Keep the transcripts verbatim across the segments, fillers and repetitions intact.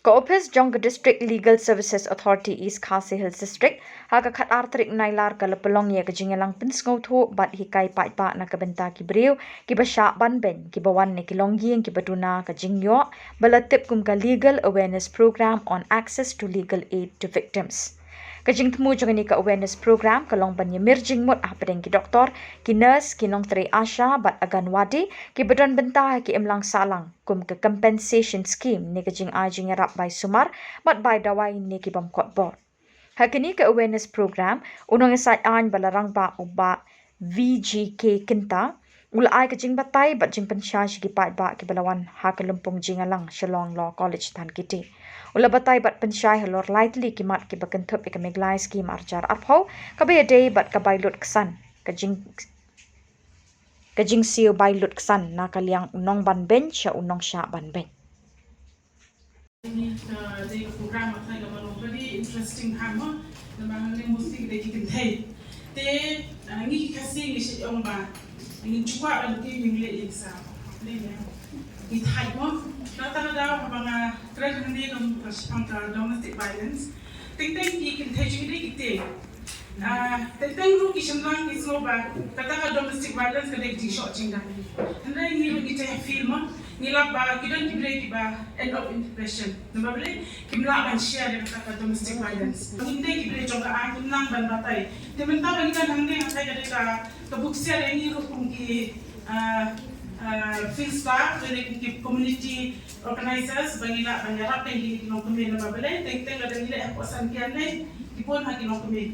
Ka ophis jong ka District Legal Services Authority East Khasi Hills District ha ka khatar tarik Nailar ka la pynlong ïa ka jingïalang pynsngewthuh bad hikai paidbah na ka bynta ki briew kiba shah ban beiñ, kiba wan na ki longïing kiba duna ka jingïoh ba la tip kum ka Legal Awareness Program on Access to Legal Aid to Victims. Ka jingthmu jong kane ka awareness program ka long ban ïamir jingmut hapdeng ki doktor, ki nurse, ki nongtrei ASHA bad Anganwadi kiba don bynta ha ki imlang sahlang kum ka compensation scheme ne ka jingai jingïarap bai sumar bad bai dawai ne ki bym kot bor. Ha kane ka awareness program, u nongïasaid aiñ ba la rangbah u Bah V G K Kynta u la ai ka jingbatai bad jingpynshai sha ki paidbah kiba la wan ha ka lympung jingïalang Shillong Law College Dhankheti. U la batai bad pynshai halor lai tylli ki mat kiba kynthup ïa ka Meghalaya Scheme arhajar arphew, kaba ïadei bad ka bai lut ksan, ka jing ka jingsiew bai lut ksan na ka liang u nongban beiñ sha u nongshah ban beiñ. Ni, uh, dei ka program ba khlaiñ kaba long very interesting ha mo. Namar hangne mostly dei ki kynthei. Te, uh, ngi ki Khasi ngi shait ong ba ngin ju kwah ban tip ïa ngi leh ïa sa. Leh ïa ngi thait mo. Na kata ka daw haba nga kren hangne kum ka shaphang ka domestic violence. Teng teng ki kynthei jong ngi dei ki tieng. Ah, teng teng ruh ki shynrang ki sngew ba kata ka domestic violence ka dei ka jingshoh jingdang. Hynrei ngi ruh ngi tei ha field mo, ngi lap ba ki don ki briew kiba end up in depression. Namar balei? Kim lah ban share ïa kata ka domestic violence. Ngi dei ki briew jong ka aiñ, kim nang ban batai. Te mynta ba ngi don hangne nga tharai ka dei ka, ka buk share ïa ngi ruh kum ki, ah, ah, field staff, lane kum ki community organizers, ba ngi lah ban ïarap ïa ki nongkmie. Namar balei? Teng teng lada ngi leh hapoh san ki ar lei, ki bun ha ki nongkmie.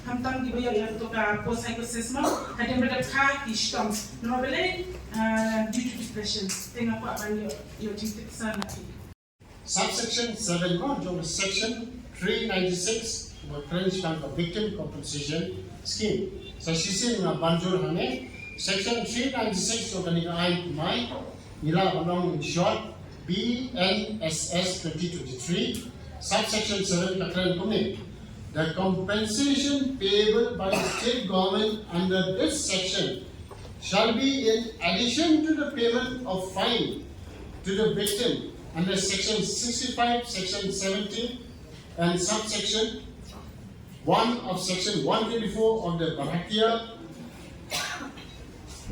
Khamtam kiba ïoh ïa kato ka post psychosis mo, hadien ba dep kha ki shitom. Namar balei? Ah, due to depression. Te nga kwah ban ïoh, ïoh jingtip sa na ki. Subsection seven mo jong section three ninety-six, ba kren shaphang ka Victim Compensation Scheme. Sa shisien nga ban jur hangne, section three ninety-six jong kane ka aiñ thymmai, ngi lah ban ong in short, B N S S twenty twenty-three, subsection seven ka kren kumne. The compensation payable by the state government under this section shall be in addition to the payment of fine to the victim under section sixty-five, section seventeen, and subsection one of section one twenty-four of the Bharatiya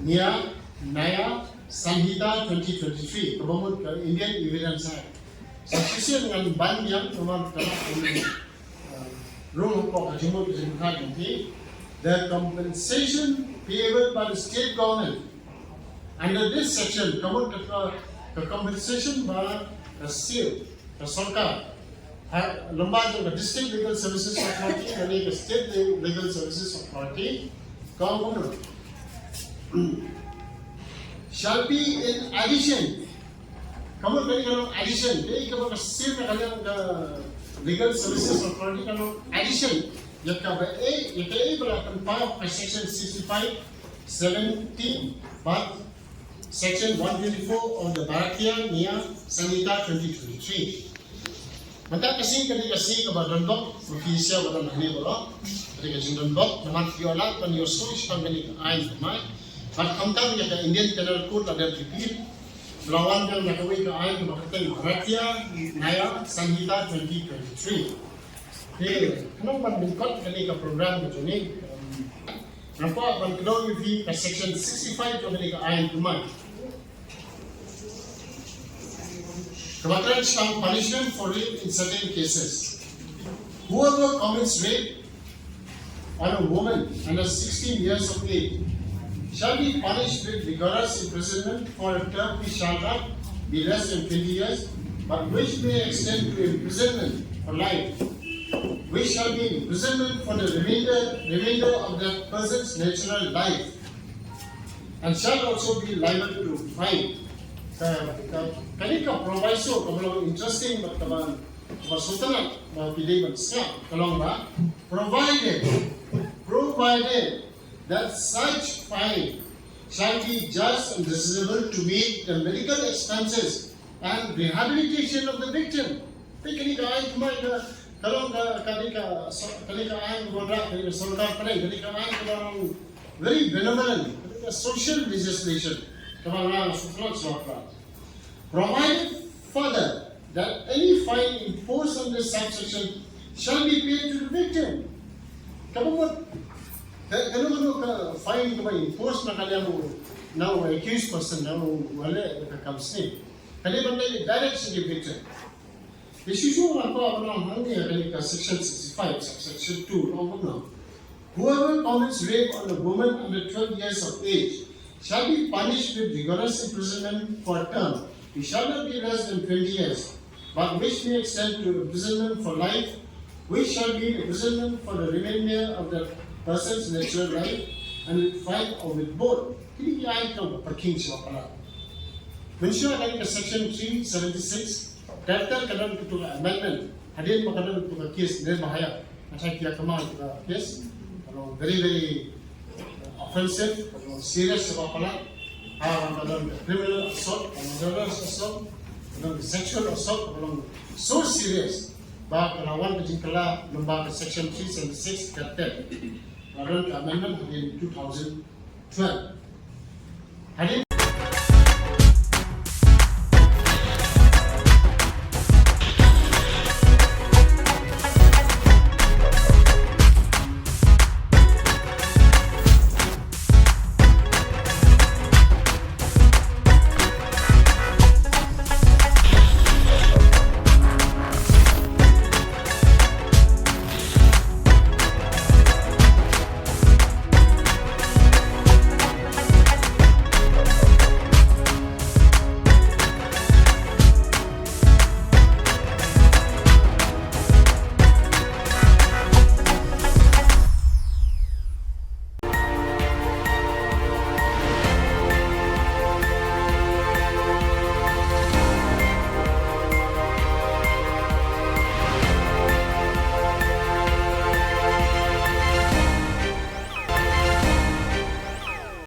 Nyaya, Nyaya Sanhita twenty twenty-three, kaba mut ka Indian Evidence Act. Sa shisien ngan ban biang, namar ka, uh, rung ko ka jingmut ka jingmut ka jingmut. The compensation payable by the state government under this section, ka mut ka, ka compensation ba ka state, ka sorkar, ha, lyngba jong ka District Legal Services Authority, lane ka State Le-, Legal Services Authority, ka ong kumno, shall be in addition. Ka mut kane ka long addition, dei kaba ka state na ka liang ka Legal Services Authority ka long addition. Ïa kaba ei, ïa kaei ba la pynpaw ha section sixty-five, seventeen, bad section one twenty-four of the Bharatiya Nyaya Sanhita twenty twenty-three. Mynta ka sngi ka dei ka sngi kaba donbok, ma phi sha ba don hangne baroh. Ka dei ka jingdonbok, namar phi ïoh lad ban ïohsngew shaphang kane ka aiñ thymmai. Bad khamtam ïa ka Indian Penal Code la dep repeal. Ba la wan biang na kawei ka aiñ kaba kyrteng Bharatiya Nyaya Sanhita twenty twenty-three. Te, khnang ban lyngkot kane ka program ka jong ngi, um, nga kwah ban kdew ïa phi ka section sixty-five jong kane ka aiñ thymmai. Kaba kren shaphang punishment for rape in certain cases. Whoever commits rape on a woman under sixteen years of age shall be punished with rigorous imprisonment for a term which shall not be less than twenty years, but which may extend to imprisonment for life, which shall be imprisonment for the remainder, remainder of that person's natural life, and shall also be liable to fine. Ka, ka, kane ka proviso kaba long interesting bad kaba, kaba sngewtynnat ba phi dei ban sngap, ka long ba, provided, provided that such fine shall be just and reasonable to meet the medical expenses and rehabilitation of the victim. Te kane ka aiñ thymmai ka, ka long ka, kane ka so-, kane ka aiñ kaba wanrah, kane ka sorkar pynïaid, kane ka aiñ kaba long very benevolent, kane ka social legislation, kaba nga sngewthuh sngewthuh. Provided further that any fine imposed under subsection shall be paid to the victim. Kaba mut, ka, kano kano ka fine kaba impose na ka liang u, na u accused person, na u, u leh ka kamsne, ka dei ban leit direct sha ki victim. Te shuh shuh nga kwah ban ong hangne ha kane ka section sixty-five, subsection two, ong kumno: Whoever commits rape on a woman under twelve years of age shall be punished with rigorous imprisonment for a term which shall not be less than twenty years, but which may extend to imprisonment for life, which shall be imprisonment for the remainder of the person's natural life, and with fine or with both. Kine ki ai ka pyrkhing sha ba palat. Mynshuwa kane ka section three seventy-six, ter ter ka don katu ka amendment, hadien ba ka don katu ka case ne ba haya, ka thait ïa ka ma katu ka case, ka long very, very offensive, ka long serious sha ba palat. Ha, ka don criminal assault, ka don murderous assault, ka don sexual assault, ka long so serious ba ka la wan ka jingkylla lyngba ka section three seventy-six ter ter. Ka don ka amendment hadien two thousand twelve. Hadien